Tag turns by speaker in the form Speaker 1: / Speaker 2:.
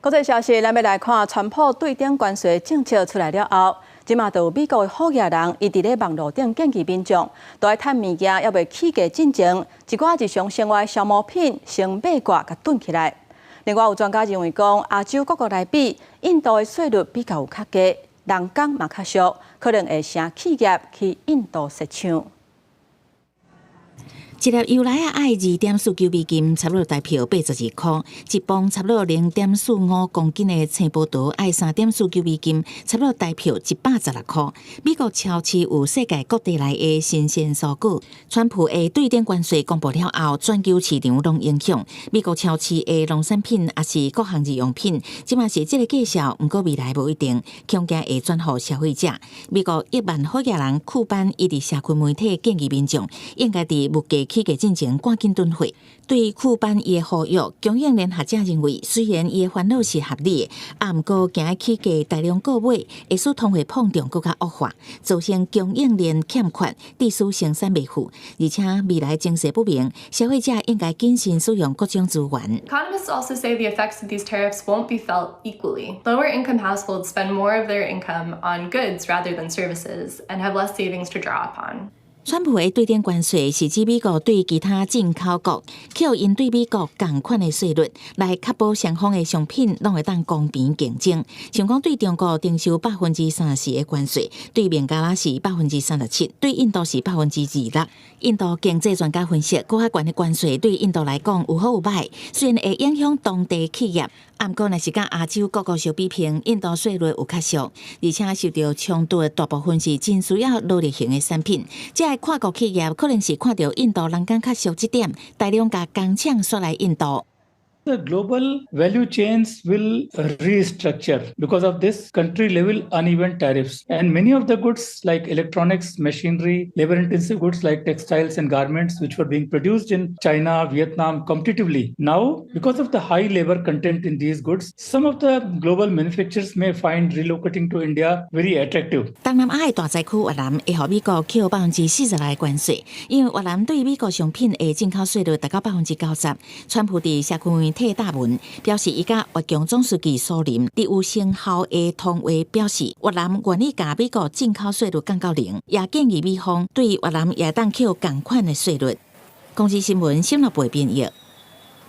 Speaker 1: 國際消息，咱欲來看，川普對等關稅政策出來了後，這馬就有美國的好額人，伊佇咧網路頂建議民眾，都愛趁物件猶未起價進前，一寡日常生活消耗品先買掛共囤起來。另外有專家認為講，亞洲各國來比，印度的稅率比較有較低，人工嘛較俗，可能會成企業去印度設廠。
Speaker 2: 一粒油來仔愛2.49美金，差不多台票82箍；一磅差不多0.45公斤的青葡萄愛3.49美金，差不多台票116箍。美國超市有世界各地來的新鮮蔬果。川普的對等關稅公布了後，全球市場攏影響。美國超市的農產品抑是各項日用品，這馬是這个價數，毋過未來無一定，恐驚會轉予消費者。美國億萬好額人庫班伊佇社群媒體建議民眾，應該佇物價起價進前趕緊囤貨。對庫班伊的呼籲，供應鏈學者認為，雖然伊的煩惱是合理的，啊，毋過驚起價大量購買，會使通貨膨脹閣較惡化，造成供應鏈欠缺，致使生產袂赴，而且未來情勢不明，消費者應該謹慎使用各種資源。
Speaker 3: Economists also say the effects of these tariffs won't be felt equally. Lower income households spend more of their income on goods rather than services and have less savings to draw upon.
Speaker 2: 川普的對等關稅是指美國對其他進口國，扣𪜶對美國仝款的稅率，來確保雙方的商品攏會當公平競爭。像講對中國徵收34%的關稅，對孟加拉是37%，對印度是26%。印度經濟專家分析，閣較懸的關稅對印度來講有好有歹，雖然會影響當地企業，毋過若是佮亞洲各國相比拼，印度稅率有較俗，而且受著衝突的大部分是真需要勞力型的產品。這个跨國企業可能是看著印度人工較俗這點，大量共工廠徙來印度。
Speaker 4: The global value chains will restructure because of this country level uneven tariffs. And many of the goods like electronics, machinery, labor intensive goods like textiles and garments, which were being produced in China, Vietnam competitively. Now, because of the high labor content in these goods, some of the global manufacturers may find relocating to India very attractive.
Speaker 2: 東南亞的大災區越南會予美國扣46%的關稅，因為越南對美國商品的進口稅率達到90%。川普佇社群媒體貼文表示，伊佮越共總書記蘇林佇有成效的通話表示，越南願意共美國進口稅率降到零，也建議美方對越南也當扣仝款的稅率。公視新聞，新樂貝編譯。